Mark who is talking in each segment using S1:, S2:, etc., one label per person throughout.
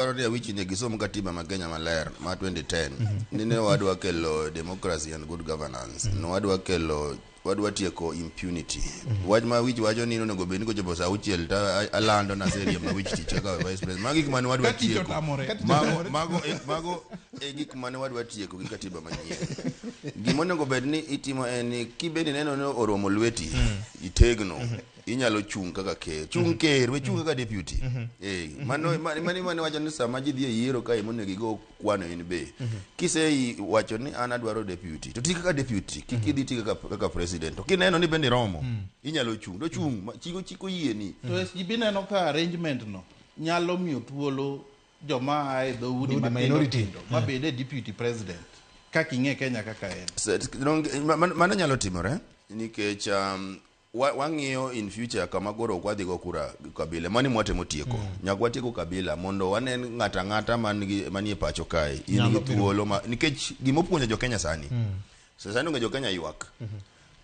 S1: Aparo ni Awich ni gisom katiba ma Kenya maler ma 2010 ni ne wadwa kelo democracy and good governance. Ne wadwa kelo wadwa tieko impunity. Wach ma Awich wacho ni onego bed ni kochopo saa auchiel to alando naseriembo Awich tich kaka vice president. Mago gik mane wadwa
S2: Ka tich
S1: tieko.
S2: otamore. Ka tich
S1: Mago e gik mane wadwa tieko gi katiba manyien. Gima onego bed ni itimo en ni kibed ineno ni oromo lweti, itegno, inyalo chung' kaka ker. Chung' ker, we chung' kaka deputy. Eh, mano mano mano wacho ni sama ji dhi e yiero kae monego igo kwano in be. Kise wacho ni an adwaro deputy, to ti kaka deputy, kik idhi ti kaka president. To kineno ni bende iromo, inyalo chung'. To chung', chiko chiko yieni.
S2: To SGB neno ka arrangement no nyalo miyo thuolo joma a e dhoudi
S3: Dhoudi
S2: matindo
S3: minority.
S2: tindo mabed e deputy president kaka ing'e Kenya kaka en.
S1: Mano nyalo timore nikech wang'iyo in future kama koro ok wadhi go kura kabila mani mwatemo tieko. Nyaka watieko kabila mondo wanen ng'ato ang'ata man gi manie pacho kae in gi thuolo ma nikech gimopuonjo jo Kenya sani. Sani onge jo Kenya ywak.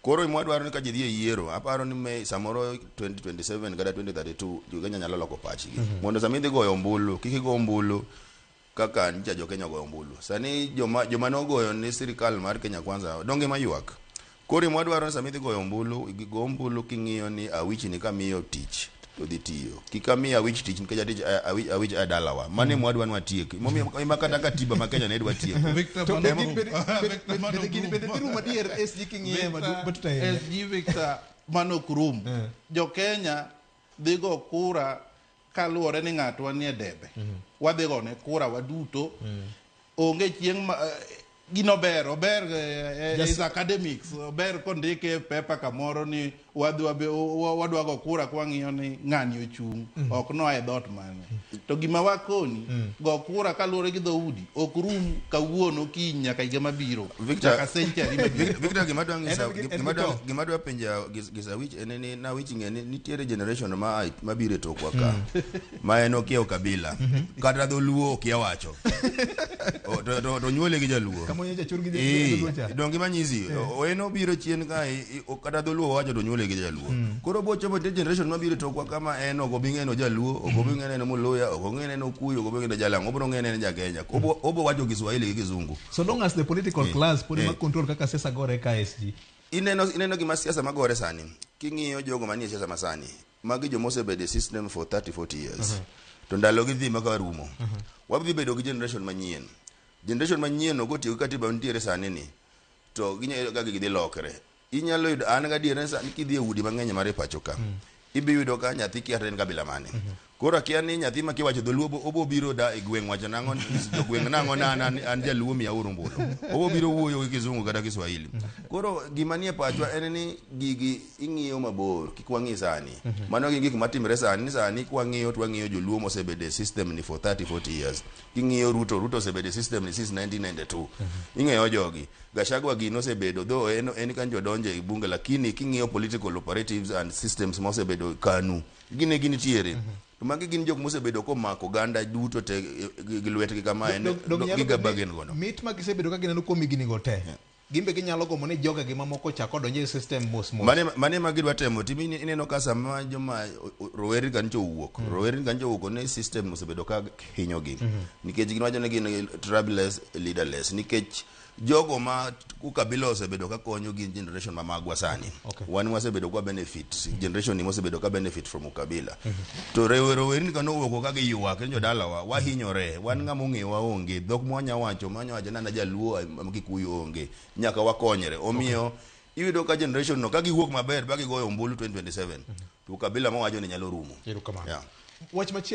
S1: Koro mwadwaro ni ka ji dhi e yiero, aparo ni me samoro 2027 kata 2032 jo Kenya nyalo loko pachgi. Mondo sama idhi goyo ombulu, kik igo ombulu kaka nyicha jo Kenya ogoyo ombulu. Sani joma nogoyo ni sirikal mar Kenya Kwanza donge maywak. Koro mwadwaro ni sama idhi goyo ombulu, go ombulu king'iyo ni Awich ni kamiyo tich to dhi tiyo. Kik amiyo Awich tich nikech atich Awich e dalawa. Mano ema wadwa ni watiek. Momiyo ema kata katiba ma Kenya ne dwa tieko.
S2: Victor
S3: To
S2: Mano
S3: bende
S2: Rum.
S3: bende
S2: Victor Mano
S3: bende gini
S2: Rum.
S3: bende dhi rumo adier SG king'iye
S2: Victor,
S3: matut ahinya.
S2: SG Victor mano ok rum. Jo Kenya dhi go kura kaluwore ni ng'atwa nie debe. Wadhi gone kura waduto. Onge chieng' ma gino ber, ober is academics, ober kondike e paper kamoro ni wadwa go kura kwang'iyo ni ng'ani ochung', ok noa e dhoot mane. To gima wakoni, go kura kaluwore gi dhoudi, ok rum kawuono kiny nyaka higa mabiro,
S1: Victor,
S2: nyaka century mabiro.
S1: Victor, gima dwa ng'isa,
S3: En gi- en gi
S1: gima dwa
S3: tho.
S1: gima dwa penja gisa wich en ni na wich ng'e ni nitiere generation ma mabiro e tokwa ka ma en okia kabila kata dholuo okia wacho. To nyuole gi jaluo.
S3: Kama onyecha chur gi dholuo cha.
S1: Donge manyisi en obiro chien ka kata dholuo wacho to nyuole gi jaluo. Koro bo chopo te generation mabiro e tokwa kama en ok obi ng'eno jaluo, ok obi ng'eno muluya, ok ong'e neno kuyu, ok obi ng'eno jalang'o, obiro ng'eno en ja Kenya. Obo wacho Kiswahili gi Kizungu.
S3: So long as the political class pod ema control kaka siasa gore ka SG.
S1: Ineno gima siasa magore sani. King'iyo jogo manie siasa masani, magi joma osebedo e system for 30-40 years. To ndalo gi dhi maka rumo. Wadhi bedo gi generation manyien. Generation manyien no kotiyo gi katiba mantiere sani ni, to ginyalo kaka gidhi lokre. Inyalo yudo an gadier ni sani kidhi e udi mang'eny mar e pacho ka, ibi yudo ka nyathi kia to en kabila mane. Koro akia ni nyathi ma kiwacho dholuo obo biro da e gweng' wacho nang'o jogweng' nang'o na an jaluo miya uru ombulu. Obo biro wuoyo gi Kizungu kata Kiswahili. Koro gima nie pachwa en ni gigi ing'iyo mabor, kik wang'i sani. Mano gin gik matimre sani, ni sani kwang'iyo to wang'iyo joluo mosebedo e system ni for 30-40 years. King'iyo Ruto, Ruto osebedo e system ni since 1992. Ing'eyo jogi. Gachagua gini osebedo, though en kanjo donjo e bunge, lakini king'iyo political operatives and systems mosebedo KANU, gin e gintiere. To magi gin jok mosebedo komako oganda duto te gi lwetgi kama en
S3: Dong nyalo
S1: giga
S3: bedo ni
S1: bargain godo.
S3: Mit ma gisebedo ka gineno kuom higni go te. Gin be ginyalo gombo ni jogegi mamoko chak odonje e system mos mos.
S1: Mane ma gidwa temo timi ineno ka sama joma rowerni kanyo owuok, rowerni kanyo owuok ne system osebedo ka hinyogi. Nikech giwacho ni gin tribeless, leaderless. Nikech jogo ma ukabila osebedo ka konyo gin generation ma magwa sani. Wan wasebedo kwa benefit, generation ni mosebedo ka benefit from ukabila. To rowerni kano owuok ka giywak ni jodalawa wahinyore, wan ng'ama ong'eyo onge, dhok mwanya wacho, mwanya wacho ni an jaluo, Kikuyu onge, nyaka wakonyre. Omiyo iyudo ka generation no ka giwuok maber ba gigoyo ombulu 2027, to ukabila mawacho ni nyalo rumo.
S3: Erokamano.
S1: Yeah.
S3: Wach machielo